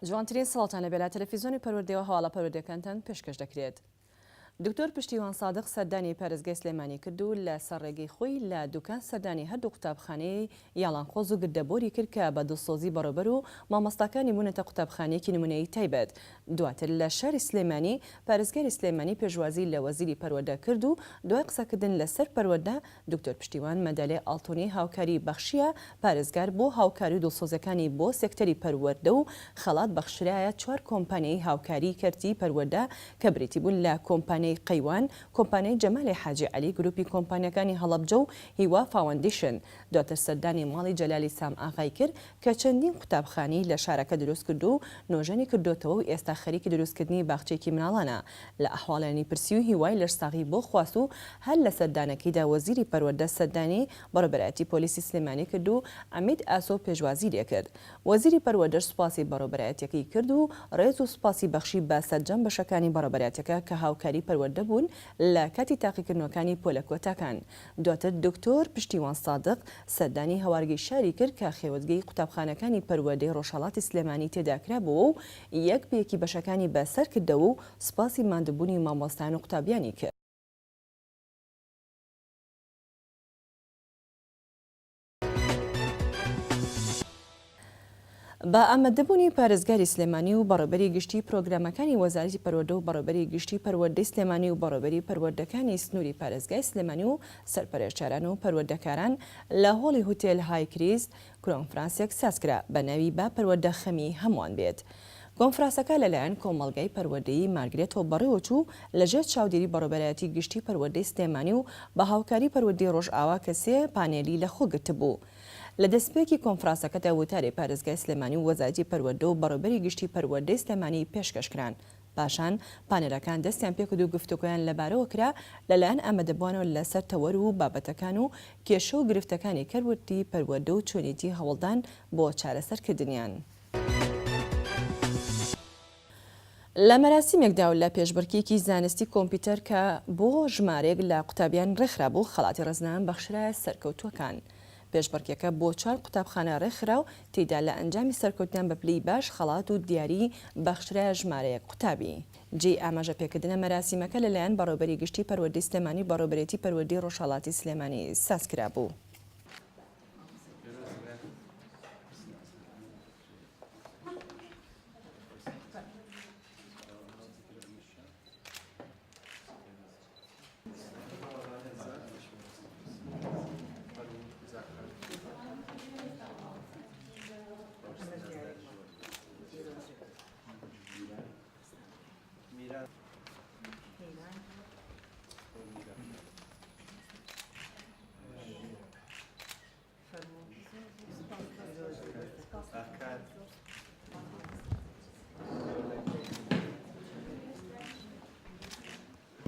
جوانترین سڵاوتان لەبێ لە تەلەفیزیۆنی پەروەردەوە هەواڵە پەروەردەکانتان پێشکەش دەکرێت. دکتۆر پشتیوان سادق سەردانی پارێزگای سلێمانی کرد و لە سەر ڕێگەی خۆی لە دوکان سەردانی هەردوو قوتابخانەی یاڵانقۆز و گردەبۆری کرد کە بە دڵسۆزی بەڕێوبەر و مامۆستاکانی بوونەتە قوتابخانەیەکی نمونەیی تایبەت. دواتر لە شاری سلێمانی پارێزگاری سلێمانی پێشوازی لە وەزیری پەروەردە کرد و دوای قسەکردن لە سەر پەروەردە دکتۆر پشتیوان مەدالیای ئاڵتونی هاوکاری بەخشییە پارێزگار بۆ هاوکاری و دڵسۆزیەکانی بۆ سێکتەری پەروەردە و خەڵات بەخشرایە چوار کۆمپانیای هاوکاری کەرتی پەروەردە کە بریتی بوون لە کۆمپانیای قەیوان، کۆمپانیای جەمالی حاجی عەلی، گروپی کۆمپانیاکانی هەڵەبجە و هیوا فاوەندیشن. دواتر سەردانی ماڵی جەلالی سام ئاغای کرد کە چەندین قوتابخانەی لە شارەکە دروست کرد و نۆژەنی کردۆتەوە و ئێستا خەریکی دروستکردنی باخچەیەکی مناڵانە. لە ئەحواڵیانی پرسی و هیوای لەشساغی بۆ خواست و هەر لە سەردانەکەیدا وەزیری پەروەردە سەردانی بەڕێوبەرایەتی پۆلیسی سلێمانی کرد و عەمید ئاسۆ پێشوازی لێکرد. وەزیری پەروەردەش سوپاسی بەڕێوبەرایەتیەکەی کرد و ڕێز و سوپاسی بەخشی بە سەرجەم بەشەکانی بەڕێوبەرایەتیەکە کە هاوکاری پەروەردە بوون لە کاتی تاقیکردنەوەکانی پۆلە کۆتاکان. دواتر دکتۆر پشتیوان سادق سەردانی هەوارگەی شاری کرد کە خێوەتگەی قوتابخانەکانی پەروەردەی ڕۆژهەڵاتی سلێمانی تێدا کرابۆوە و یەک بە یەکی بەشەکانی بە سەر کردەوە و سوپاسی ماندوبونی مامۆستایان و قوتابیانی کرد. بە ئامادەبوونی پارێزگاری سلێمانی و بەڕێوبەری گشتی پرۆگرامەکانی وەزارەتی پەروەردە و بەڕێوبەری گشتی پەروەردەی سلێمانی و بەڕێوبەری پەروەردەکانی سنووری پارێزگای سلێمانی و سەرپەرشتیاران و پەروەردەکاران لە هۆڵی هوتێل های کریست کۆنفرانسێک سازکرا بە ناوی با پەروەردە خەمی هەمووان بێت. کۆنفراسەکە لەلایەن کۆمەڵگای پەروەردەیی مارگرێتەوە بەڕێوەچوو لەژێر چاودێری بەڕێوبەرایەتی گشتی پەروەردەی سلێمانی و بە هاوکاری پەروەردەی ڕۆژئاوا کە سێ پانێلی لەخۆگرتبوو. لە دەستپێکی کۆنفراسەکەدا وتاری پارێزگای سلێمانی و وەزارەتی پەروەردە و بەڕێوبەری گشتی پەروەردەی سلێمانی پێشکەش کران. پاشان پانێلەکان دەستیان پێکرد و گفتوگۆیان لەبارەوە کرا لەلایەن ئامادەبووانەوە لەسەر تەوەر و بابەتەکان و کێشە و گرفتەکانی کەرتی پەروەردە و چۆنیەتی هەوڵدان بۆ چارەسەرکردنیان. لە مەراسیمێکدا و لە پێشبڕکێیەکی زانستی کۆمپیوتەر کە بۆ ژمارەیەک لە قوتابیان ڕێکخرابوو، خەڵاتی ڕێزنامە بەخشرایە سەرکەوتووەکان. پێشبڕکێکە بۆ چوار قوتابخانە ڕێکخرا و تێیدا لە ئەنجامی سەرکەوتنیان بە پلەی باش خەڵات و دیاری بەخشرایە ژمارەیەک قوتابی. جێی ئاماژە پێکردنە مەراسیمەکە لەلایەن بەڕێوبەری گشتی پەروەردەی سلێمانی و بەڕێوبەرێتی پەروەردەی ڕۆژهەڵاتی سلێمانی سازکرابوو.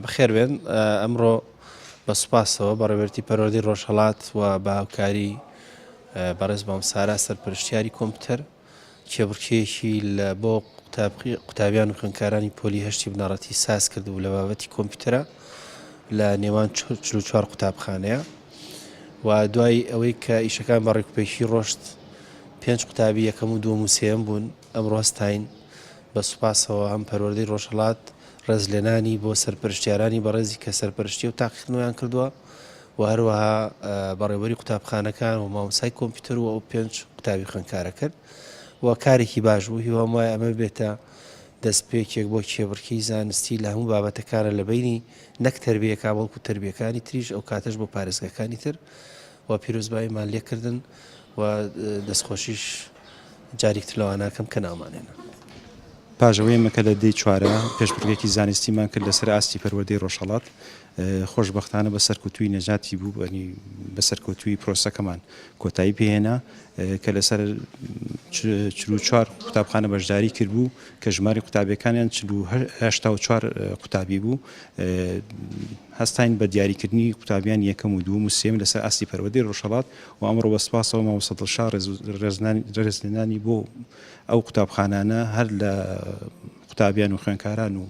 بەخێربێن ئەمڕۆ بە سوپاسەوە بەڕێوەبەرێتی پەروەردەی ڕۆژهەڵات و بە هاوکاری بەڕێز مام سارا سەرپەرشتیاری کۆمپیوتەر کێبڕکێیەکی لە بۆ قوتابیان و خوێندکارانی پۆلی هەشتی بنەڕەتی ساز کردبوو لە بابەتی کۆمپیوتەرە لە نێوان 44 قوتابخانەیە و دوای ئەوەی کە ئیشەکان بە ڕێکوپێکی ڕۆشت پێنج قوتابی یەکەم و دووەم و سێیەم بوون ئەمڕۆ هەستاین بە سوپاسەوە هەم پەروەردەی ڕۆژهەڵات ڕێزلێنانی بۆ سەرپەرشتیارانی بەڕێزی کە سەرپەرشتی و تاقیکردنەوەیان کردووە و هەروەها بەڕێوەبەری قوتابخانەکان و مامۆستای کۆمپیوتەر و ئەو پێنج قوتابی خوێندکارە کرد و کارێکی باش بوو هیوام وایە ئەمە بێتە دەستپێکێک بۆ کێبڕکێی زانستی لە هەموو بابەتەکانە لە بینی نەک تەربیەکە بەڵکو تەربیەکانی تریش ئەو کاتەش بۆ پارێزگاکانی تر و پیرۆزباییمان لێکردن و دەستخۆشیش جاریک تر لەواناکەم کە ناومان هێنا. پاش ئەوەی ئێمە کە لە دەی چوارە پێشبڕکێکی زانستیمان کرد لەسەر ئاستی پەروەردەی ڕۆژهەڵات، خۆشبەختانە بە سەرکەوتوویی نەجاتی بوو، یانی بە سەرکەوتوویی پرۆسەکەمان کۆتایی پێهێنا کە لەسەر 44 قوتابخانە بەشداری کردبوو کە ژماری قوتابیەکانیان 84 قوتابی بوو. هەستاین بە دیاریکردنی قوتابیان یەکەم و دووەم و سێیەم لەسەر ئاستی پەروەردەی ڕۆژهەڵات و ئەمڕۆ بە سپاسەوە مامۆستا دڵشاد ڕێزلێنانی بۆ ئەو قوتابخانانە هەر لە قوتابیان و خوێندکاران و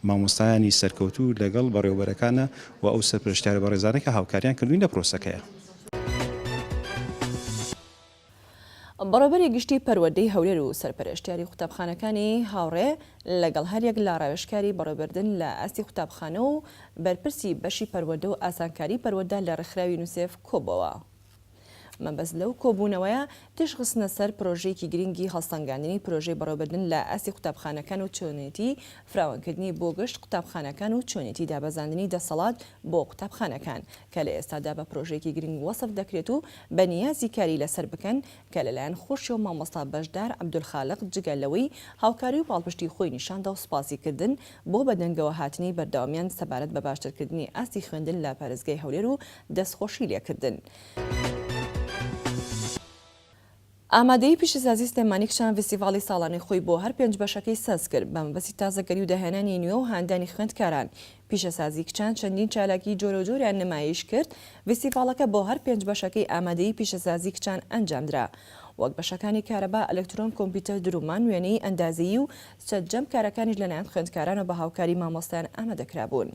مامۆستایانی سەرکەوتوو لەگەڵ بەڕێوەبەرەکانە و ئەو سەرپەرشتیارە بەڕێزانە کە هاوکاریان کردووین لە پرۆسەکەیا. بەڕێوەبەری گشتی پەروەردەی هەولێر و سەرپەرشتیاری قوتابخانەکانی هاوڕێ لەگەڵ هەریەک لە ڕاوێژکاری بەڕێوەبردن لە ئاستی قوتابخانە و بەرپرسی بەشی پەروەردە و ئاسانکاری پەروەردە لە ڕێکخراوی یونیسێف کۆبۆوە. مەبەست لەو کۆبوونەوەیە تیشکخستنە سەر پرۆژەیەکی گرنگی هەڵسەنگاندنی پرۆژەی بەڕێوەبردن لە ئاستی قوتابخانەکان و چۆنێتی فراوانکردنی بۆ گشت قوتابخانەکان و چۆنێتی دابەزاندنی دەسەڵات بۆ قوتابخانەکان کە لە ئێستادا بە پرۆژەیەکی گرنگ وەسف دەکرێت و بە نیازی کاری لەسەر بکەن کە لەلایەن خۆشیەوە مامۆستا بەشدار عەبدولخالق جگە لەوەی هاوکاری و پاڵپشتی خۆی نیشاندا و سوپاسی کردن بۆ بەدەنگەوە هاتنی بەردەوامیان سەبارەت بە باشترکردنی ئاستی خوێندن لە پارێزگای هەولێر و دەستخۆشی لێکردن. ئامادەیی پیشەسازی سلێمانی کچان ڤیستیڤاڵی ساڵانەی خۆی بۆ هەر پێنج بەشەکەی ساز کرد بە مەبەستی تازەگەری و داهێنانی نوێ و هاندانی خوێندکاران. پیشەسازی کچان چەندین چالاکیی جۆرەوجۆریان نمایش کرد، ڤیستیڤاڵەکە بۆ هەر پێنج بەشەکەی ئامادەیی پیشەسازی کچان ئەنجامدرا وەک بەشەکانی کارەبا، ئەلکترۆن، کۆمپیوتەر، دروومان، وێنەیی ئەندازەیی و سەرجەم کارەکانیش لەلایەن خوێندکارانەوە بە هاوکاری مامۆستایان ئامادەکرابوون.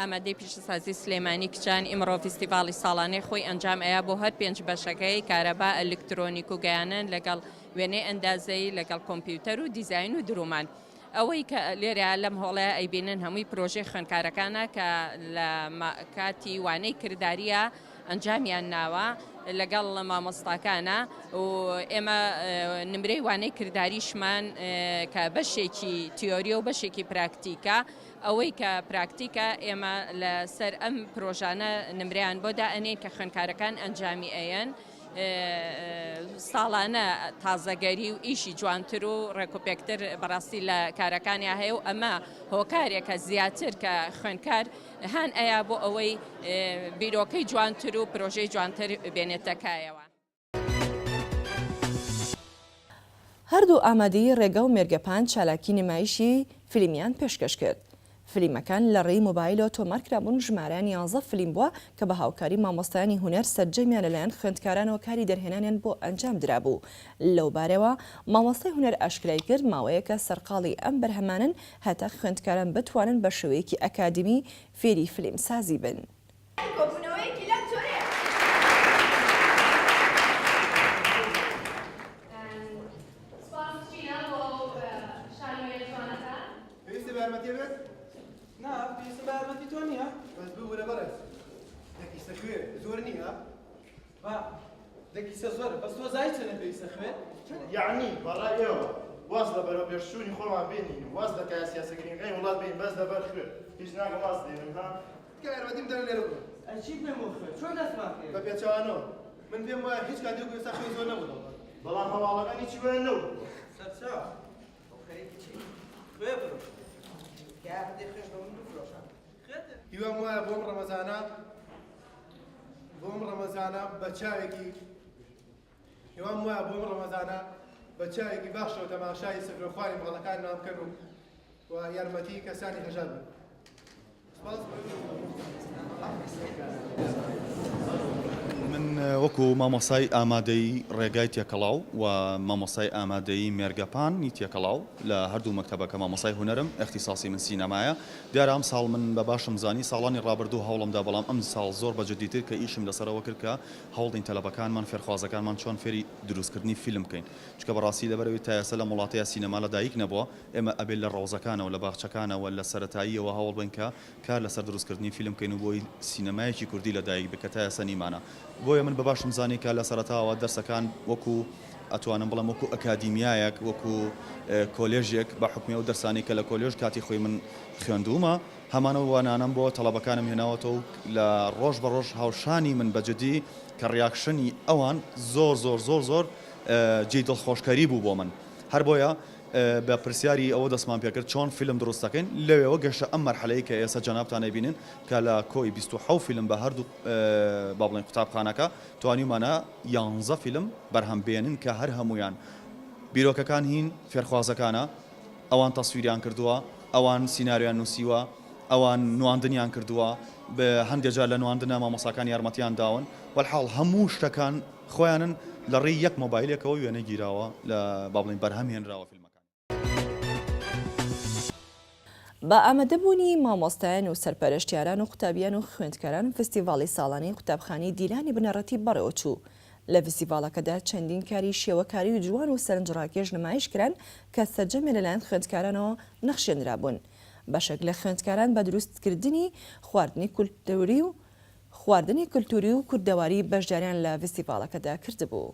ئامادەی پیشەسازی سلێمانی کچان ئیمڕۆ فیستیڤاڵی ساڵانەی خۆی ئەنجام ئەیا بۆ هەر پێنج بەشەکەی کارەبا، ئەلکترۆنیک و گەیانن لەگەڵ وێنەی ئەندازەیی لەگەڵ کۆمپیوتەر و دیزاین و درومان. ئەوەی کە لێرە لەم هۆڵەیا ئەیبینن هەمووی پرۆژەی خوێندکارەکانە کە لە کاتی وانەی کرداریە ئەنجامیان ناوە لەگەڵ مامۆستاکانە و ئێمە نمرەی وانەی کرداریشمان کە بەشێکی تیۆریە و بەشێکی پراکتیکە ئەوەی کە پراکتیکە ئێمە لەسەر ئەم پرۆژانە نمرەیان بۆ دائەنێین کە خوێندکارەکان ئەنجامی ئەیەن. ساڵانە تازەگەری و ئیشی جوانتر و ڕێکوپێکتر بەڕاستی لە کارەکانیا هەیە و ئەمە هۆکارێکە زیاتر کە خوێندکار هان ئەیا بۆ ئەوەی بیرۆکەی جوانتر و پرۆژەی جوانتر بێنێتە کایەوە. هەردوو ئامادەیی ڕێگا و مێرگەپان چالاکی نمایشی فیلمیان پێشکەش کرد. فلیمەکان لە ڕێی مۆبایلەوە تۆمارکرابوون، ژمارەیان یانزە فلیم بووە کە بە هاوکاری مامۆستایانی هونەر سەرجەمیان لەلایەن خوێندکارانەوە کاری دەرهێنانیان بۆ ئەنجام درابوو. لەوبارەوە مامۆستای هونەر ئاشکرای کرد، ماوەیەکە سەرقاڵی ئەم بەرهەمانەن هەتا خوێندکاران بتوانن بە شێوەیەکی ئەکادیمی فێری فلیمسازی بن. کۆبوونەوەیەکی لەم جۆرەیە. سوپاس چینە بۆ ئەو شانۆیە جوانەتان. پێویستە بە یارمەتیە بێت؟ نا پێویستم بە یارمەتی تۆ نییە. بەس ببورە بەڕێز دە کیسە خوێ زۆر نییە؟ با دە کیسە زۆرە بەس تۆ زانی چەنە پێویستە خوێ؟ یەعنی بەڕای ئێوە واز لە بەرەوپێشچوونی خۆمان بێنین و واز لە کایە سیاسە گرنگەکانی وڵات بێنین بەس لەبەر خوێ؟ هیچ ناکەم واز دێنم ها؟ تکایە یارمەتیم بدەن لێرە بڕۆم. ئەی چی بکەین بۆ خوێ؟ چۆن دەستمان پێ؟ بە پێچەوانەوە من پێم وایە هیچ کاتێک وەکو ئێستا خوێ زۆر نەبوو لە وڵات. بەڵام هەواڵەکان هیچی بۆیان نەوتووە. سەرچاو، تۆ خەریکی چی؟ خوێ بفرۆشم. تکایە هەندێک خوێش بە من بفرۆشە. هیوام وایە بۆ ئەم ڕەمەزانە بۆ ئەم ڕەمەزانە بە چاوێکی هیوام وایە بۆ ئەم ڕەمەزانە بە چاوێکی باشەوە تەماشای سفرەخوانی ماڵەکانمان بکەن و و یارمەتی کەسانی هەژار بن. من وەکو مامۆستای ئامادەیی ڕێگای تێکەڵاو و مامۆستای ئامادەیی مێرگەپان ی تێکەڵاو لە هەردوو مەکتەبەکە مامۆستای هونەرم ئیختیساسی من سینەمایە دیارە ئەم ساڵ من بە باشم زانی ساڵانی ڕابردوو هەوڵم دا بەڵام ئەم ساڵ زۆر بە جدیتر کە ئیشم لەسەرەوە کرد کە هەوڵدەین تەلەبەکانمان فێرخوازەکانمان چۆن فێری دروستکردنی فیلم بکەین چونکە بەڕاستی لەبەرئەوەی تا ئێستا لەم وڵاتەیا سینەما لەدایک نەبووە ئێمە ئەبێ لە ڕەوزەکانەوە، لە باخچەکانەوە، لە سەرەتاییەوە هەوڵ بەین کە کار لەسەر دروستکردنی فیلم بکەین و بۆی سینەمایەکی کوردی لە دایک بێ کە تا ئێستا نیمانە. بۆیە من بە باشم زانی کە لە سەرەتاوە دەرسەکان وەکو ئەتوانم بڵێم وەکو ئەکادیمیایەک، وەکو کۆلێژێک بە حوکمی ئەو دەرسانەی کە لە کۆلێژ کاتی خۆی من خوێندوومە هەمان ئەو وانانەم بۆ تەڵەبەکانم هێناوەتەوە و لە ڕۆژ بە ڕۆژ هاوشانی من بە جدی کە reaction ی ئەوان زۆر زۆر زۆر زۆر جێی دڵخۆشکەری بوو بۆ من. هەر بۆیە. بە پرسیاری ئەوە دەستمان پێکرد چۆن فیلم دروست دەکەین، لەوێوە گەشتە ئەم مەرحەلەی کە ئێستا جەنابتان ئەیبینن کە لە کۆی 27 فیلم بە هەردوو با بڵێین قوتابخانەکە توانیومانە یانزە فیلم بەرهەم بێنن کە هەر هەموویان بیرۆکەکان هین فێرخوازەکانە، ئەوان تەسویریان کردووە، ئەوان سیناریۆیان نووسیوە، ئەوان نواندنیان کردووە، هەندێ جار لە نواندنا مامۆستاکان یارمەتیان داون، وەلحاڵ هەموو شتەکان خۆیانن لە ڕێی یەک مۆبایلێکەوە وێنە گیراوە لە با بڵێین بەرهەم هێنراوە فیلمەکان. بە ئامادەبوونی مامۆستایان و سەرپەرشتیاران و قوتابیان و خوێندکاران فستیڤاڵی ساڵانەی قوتابخانەی دیلانی بنەڕەتی بەڕێوەچوو. لە ڤستیڤاڵەکەدا چەندین کاری شێوەکاری و جوان و سەرنجڕاکێش نمایش کران کە سەرجەمیان لەلایەن خوێندکارانەوە نەخشێنرابوون. بەشێک لە خوێندکاران بە دروستکردنی خواردنی کولتوری و خواردنی کولتوری و کوردەواری بەشداریان لە ڤستیڤاڵەکەدا کردبوو.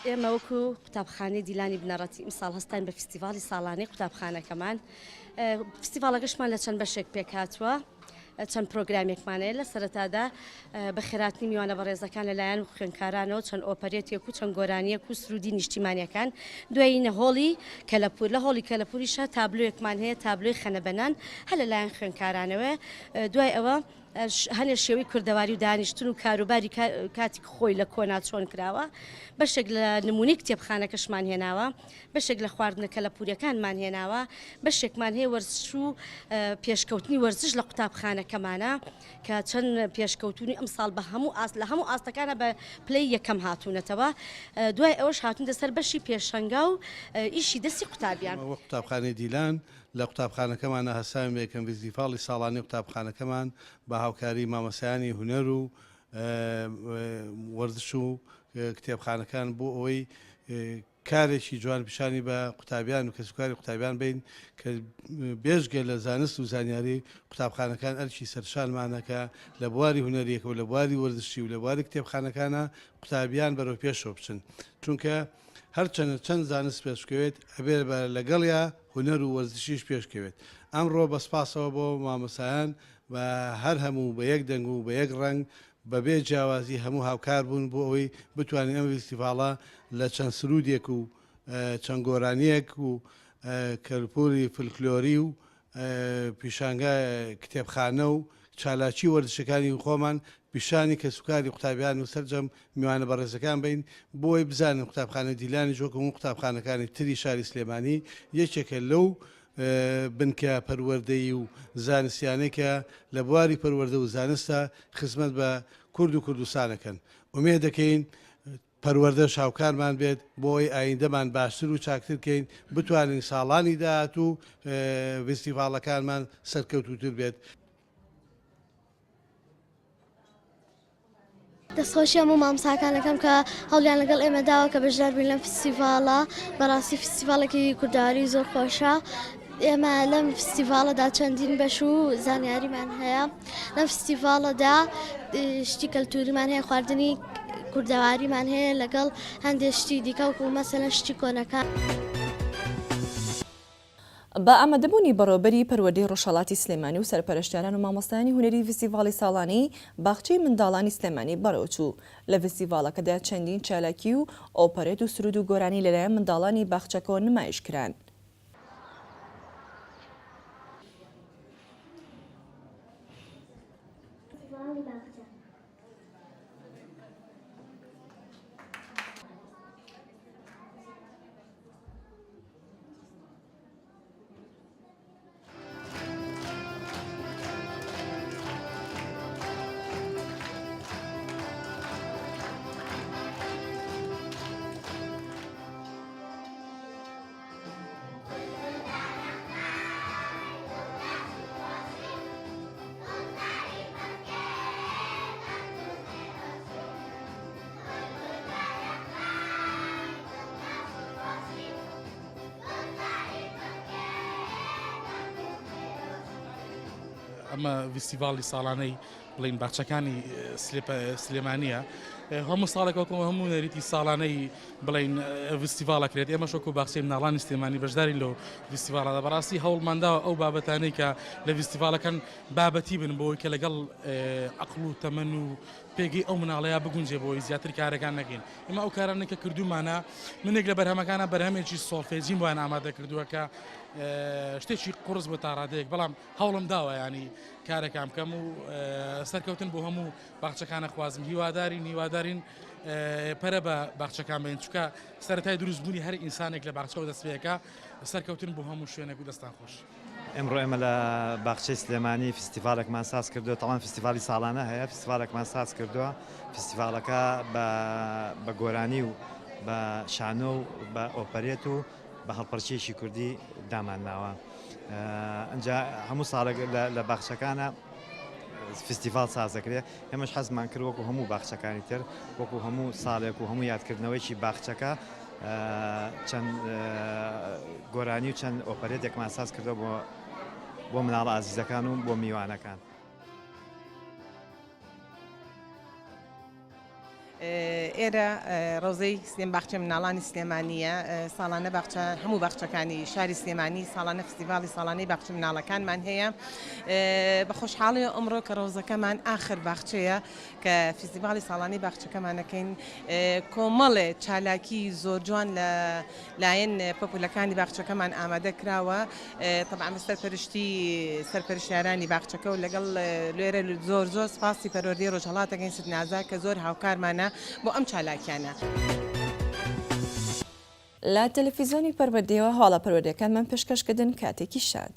ئێمە وەکو قوتابخانەی دیلانی بنەڕەتی ئیمساڵ هەستاین بە فیستیڤاڵی ساڵانەی قوتابخانەکەمان فیستیڤاڵەکەشمان لە چەند بەشێک پێکهاتووە چەند پرۆگرامێکمان هەیە لە سەرەتادا بەخێراتنی میوانە بەڕێزەکان لەلایەن خوێندکارانەوە چەند ئۆپەرێتێک و چەند گۆرانیەک و سرودی نیشتیمانیەکان دوایینە هۆڵی کەلەپور لە هۆڵی کەلەپوریشە تابلۆیەکمان هەیە تابلۆی خەنەبەنان هەر لەلایەن خوێندکارانەوە دوای ئەوە هەنێ شێوەی کوردەواری و دانیشتن و کاروباری کاتی خۆی لە کۆنا چۆن کراوە بەشێک لە نمونەی کتێبخانەکەشمان هێناوە بەشێک لە خواردنە کەلەپوریەکانمان هێناوە بەشێکمان هەیە وەرزش و پێشکەوتنی وەرزش لە قوتابخانەکەمانە کە چەند پێشکەوتونی ئەم ساڵ بە هەموو ئاست لە هەموو ئاستەکانە بە پلەی یەکەم هاتوونەتەوە دوای ئەوەش هاتوونتە سەر بەشی پێشەنگا و ئیشی دەستی قوتابیان. وەک قوتابخانەی دیلان لە قوتابخانەکەمانە هەستاوین بە یەکەم ڤیستیڤاڵی ساڵانەی قوتابخانەکەمان بە هاوکاری مامۆستایانی هونەر و وەرزش و کتێبخانەکان بۆ ئەوەی کارێکی جوان پیشانی بە قوتابیان و کەسوکاری قوتابیان بین کە بێژگە لە زانست و زانیاری قوتابخانەکان ئەرکی سەرشانمانە کە لە بواری هونەریەکە و لە بواری وەرزشی و لە بواری کتێبخانەکانە قوتابیان بەرەو پێشەوە بچن چونکە هەرچەنە چەند زانست پێشکەوێت ئەبێ بە لەگەڵیا هونەر و وەرزشیش پێشکەوێت ئەمڕۆ بە سپاسەوە بۆ مامۆستایان بە هەر هەموو بە یەک دەنگ و بە یەک ڕەنگ بە بێ جیاوازی هەموو هاوکار بوون بۆ ئەوەی بتوانین ئەم ڤیستیڤاڵە لە چەند سروودێک و چەند گۆرانییەک و کەلپوری فلکلۆری و پیشانگا کتێبخانە و چالاکی وەرزشەکانی خۆمان پیشانی کەسوکاری قوتابیان و سەرجەم میوانە بەڕێزەکان بەین بۆ ئەوەی بزانن قوتابخانەی دیلانیش وەک هەموو قوتابخانەکانی تری شاری سلێمانی یەکێکە لەو بنکە پەروەردەیی و زانستیانەی کە لە بواری پەروەردە و زانستە خزمەت بە کورد و کوردستان ئەکەن ئومێد دەکەین پەروەردەش هاوکارمان بێت بۆ ئەوەی ئایندەمان باشتر و چاکتر کەین، بتوانین ساڵانی داهاتوو ڤیستیڤاڵەکانمان سەرکەوتووتر بێت. دەستخۆشی هەموو مامۆستاکان ئەکەم کە هەوڵیان لەگەڵ ئێمە داوە کە بەشدار بین لەم فستیڤاڵە، بەڕاستی فستیڤاڵێکی کوردەواری زۆر خۆشە. ئێمە لەم فستیڤاڵەدا چەندین بەش و زانیاریمان هەیە لەم فستیڤاڵەدا شتی کەلتوریمان هەیە خواردنی کوردەواریمان هەیە لەگەڵ هەندێک شتی دیکە وەکو مەسەلەن شتی کۆنەکان. بە ئامادەبوونی بەڕێوەبەری پەروەردەی ڕۆژهەڵاتی سلێمانی و سەرپەرشتیاران و مامۆستایانی هونەری ڤیستیڤاڵی ساڵانەی باخچەی منداڵانی سلێمانی بەڕێوەچوو. لە ڤیستیڤاڵەکەدا چەندین چالاکی و ئۆپەرێت و سروود و گۆرانی لەلایەن منداڵانی باخچەکەوە نمایش کران. ئەمە ڤیستیڤاڵی ساڵانەی بڵین باخچەکانی سلێمانیە هەموو ساڵێک وەکو هەموو نەریتی ساڵانەی بڵین ڤیستیڤاڵ ئەکرێت ئێمەش وەکو باخچەی مناڵانی سلێمانی بەشدارین لەو ڤیستیڤاڵەدا بەڕاستی هەوڵمانداوە ئەو بابەتانەی کە لە ڤیستیڤاڵەکان بابەتی بن بۆی کە لەگەڵ عەقڵ و تەمەن و پێگەی ئەو مناڵەیە بگونجێ بۆی زیاتر کارەکان نەکەین ئێمە ئەو کارانەی کە کردوومانە منێک لە بەرهەمەکانە بەرهەمێکی سۆڵفێجیم بۆیان ئامادە کردووە کە شتێکی قوڕس بۆ تاڕادەیەک بەڵام هەوڵم داوە ینی کارەکان بکەم و سەرکەوتن بۆ هەموو باخچەکانە خوازم هیوادارین هیوادارین پەرە بە باخچەکان بێن چکە سەرەتای دروستبوونی هەر ئینسانێک لە باخچەوە دەستپێکە سەرکەوتن بۆ هەموو شوێنێک و دەستان خۆش. ئمڕۆ ئێمە لە باخچەی سلێمانی فیستیڤاڵێکمان ساز کردووە، تەوان فیستیڤاڵی ساڵانە هەیە، فیستیڤاڵێکمان ساز کردووە، فیستیڤاڵەکە بە بە گۆرانی و بە شانۆ و بە ئۆپەرێت و بە هەڵپەرچیەکی کوردی دامانناوە. ئەنجا هەموو ساڵێک لە باخچەکانە فیستیڤاڵ ساز دەکرێت، ئێمەش حەزمان کرد وەکو هەموو باخچەکانی تر، وەکو هەموو ساڵێک و هەموو یادکردنەوەیەکی باخچەکە چەند گۆرانی و چەند ئۆپەرێتێکمان ساز کردەوە بۆ بۆ مناڵە ئازیزەکان و بۆ میوانەکان. ئێرە ڕەوزەی سلێم باخچەی مناڵانی سلێمانییە، ساڵانە باخچە هەموو باخچەکانی شاری سلێمانی ساڵانە فستیڤاڵی ساڵانەی باخچە مناڵەکانمان هەیە. بە خۆشحاڵیەوە ئەمڕۆ کە ڕەوزەکەمان ئاخر باخچەیە کە فستیڤاڵی ساڵانەی باخچەکەمان ئەکەین کۆمەڵێ چالاکی زۆر جوان لە لایەن پەپولەکانی باخچەکەمان ئامادە کراوە تەبعەن بە سەرپەرشتی سەرپەرشتیارانی باخچەکە و لەگەڵ لێرە زۆر زۆر سپاسی پەروەردەی ڕۆژهەڵات دەکەین ست نازا کە زۆر هاوکارمانە بۆ ئەم چالاکیانە. لە تەلەفیزیۆنی پەروەردەیەوە هەواڵە پەروەردەیەکانمان پێشکەش کردن کاتێکی شاد.